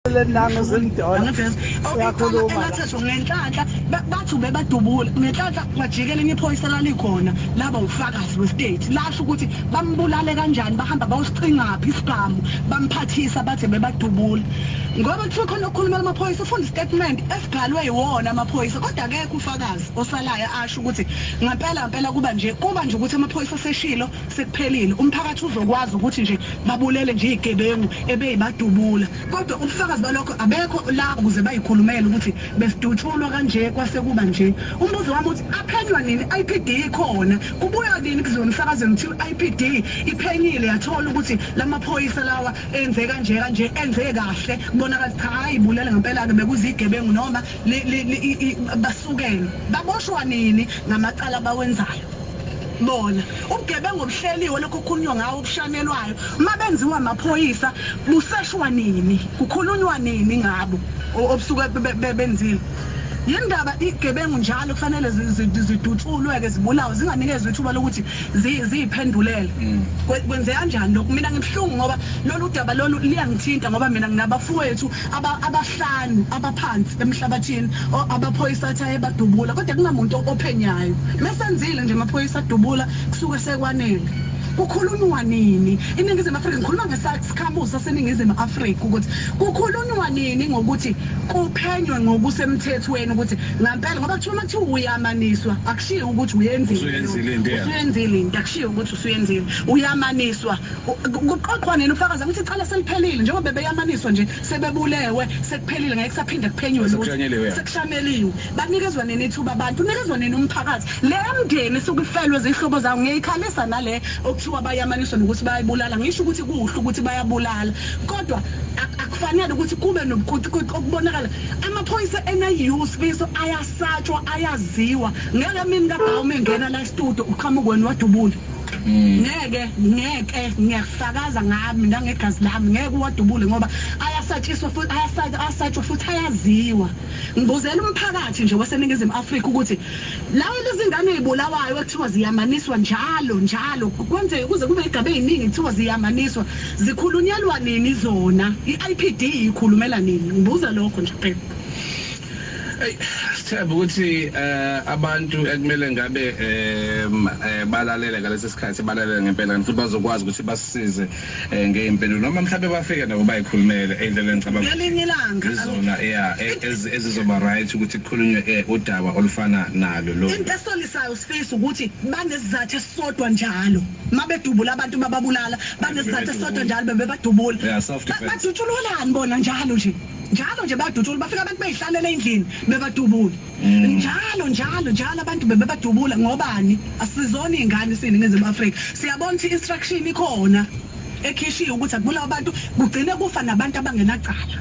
Nangu zimdola. Uyakhuluma elathethwa ngenhlanhla, bathi ubebadubula ngenhlanhla, kwajikela enye iphoyisa lalikhona laba ufakazi we-state, lasho ukuthi bambulale kanjani, bahamba bawusicingaphi isibhamu, bamphathisa, bathe bebadubula. Ngoba kuthiwa khona okukhulumela amaphoyisa, ufunda istatement esibhalwe yiwona amaphoyisa, kodwa akekho ufakazi osalayo asho ukuthi ngampela ngempela kuba nje, kuba nje ukuthi amaphoyisa aseshilo, sekuphelile, umphakathi uzokwazi ukuthi nje babulele nje izigebengu ebeyibadubula. Kodwa ubufakazi balokho abekho la ukuze bayikhulumele ukuthi besidutshulwa kanje, kwase kuba nje. Umbuzo wami uthi, aphenywa nini? IPD ikhona, kubuya nini kuziwe emsakazweni kuthiwa i-IPD iphenyile, yathola ukuthi lamaphoyisa lawa enze kanje kanje, enze kahle, kubonakala cha, hayi, bulele ngempela ke, bekuzigebengu noma basukelwe. Baboshwa nini ngamacala abawenzayo bona? Ubugebengu obuhleliwe, lokho okukhulunywa ngawo, obushanelwayo, uma benziwa amaphoyisa, buseshwa nini? Kukhulunywa nini ngabo obusuke benzile? Yindaba igebengu njalo kufanele zidutshulwe-ke, zibulawe, zinganikezwa ithuba lokuthi ziyiphendulele? Kwenzeka kanjani lokhu? Mina ngibuhlungu ngoba lolu daba lolu liyangithinta, ngoba mina nginabafowethu abahlanu abaphansi emhlabathini, abaphoyisa athi ayebadubula, kodwa kunamuntu ophenyayo. Mesenzile nje amaphoyisa adubula, kusuke sekwanele. Kukhulunywa nini iNingizimu Afrika? Ngikhuluma ngesikhamuzi saseNingizimu Afrika, ukuthi kukhulunywa nini ngokuthi kuphenywe ngokusemthethweni ukuthi ngampela, ngoba kuthiwa uma kuthiwa uyamaniswa, akushiwo ukuthi uyenzile. Usuyenzile into, yeah. Usuyenzile into, akushiwo ukuthi usuyenzile, uyamaniswa. Kuqoqwa nini ufakazi ukuthi icala seliphelile? Njengoba bebeyamaniswa nje, sebebulewe, sekuphelile, ngeke kusaphinda kuphenywe lutho. Sekushanyeliwe, yeah. Sekushaneliwe. Banikezwa nini ithuba abantu? Unikezwa nini umphakathi? Le mndeni esuke ifelwe zihlobo zawo, ngiyayikhalisa nale okuthiwa bayamaniswa nokuthi bayayibulala. Ngisho ukuthi kuhle ukuthi bayabulala, kodwa akufanele ukuthi kube okubonakala amaphoyisa NIU, Sifiso, ayasatshwa, ayaziwa. Ngeke mina kaBhawume engena la e-studio, uqhamuke wena wadubula. Ngeke, ngeke, ngiyafakaza ngami nangegazi lami, ngeke uwadubule, ngoba ayasatshiswa futhi ayasatshwa futhi ayaziwa. Ngibuzela umphakathi nje waseNingizimu Afrika ukuthi lawo lezi ngane ezibulawayo ekuthiwa ziyamaniswa njalo njalo, kwenzeke kuze kube igaba eziningi kuthiwa ziyamaniswa, zikhulunyelwa nini zona? I-IPD ikhulumela nini? Ngibuza lokho nje kuphela. Hey, sithemba ukuthi abantu ekumele ngabe balalele ngalesi sikhathi balalele ngempela, kanti futhi bazokwazi ukuthi basisize ngey'mpendulo, noma mhlawumbe bafike nabo bayikhulumele ey'ndleleni, ngicabanga ngelinye ilanga. Izona, yeah, ezizoba right ukuthi kukhulunywe udaba olufana nalo lo. Into esolisayo, Sifisa, ukuthi banesizathu esisodwa njalo mabedubula abantu, bababulala, banesizathu esisodwa njalo bebebadubula. Yeah, self defense. Badutshulwelani bona njalo nje? Njalo nje bayadutshula, bafika abantu beyihlalele endlini, bebadubula njalo njalo njalo. Abantu bebebadubula ngobani? Asizona iy'ngane siyiNingizimu Afrika, siyabona ukuthi i-instruction ikhona ekhishiwe ukuthi akubulawa abantu, kugcine kufa nabantu abangenacala.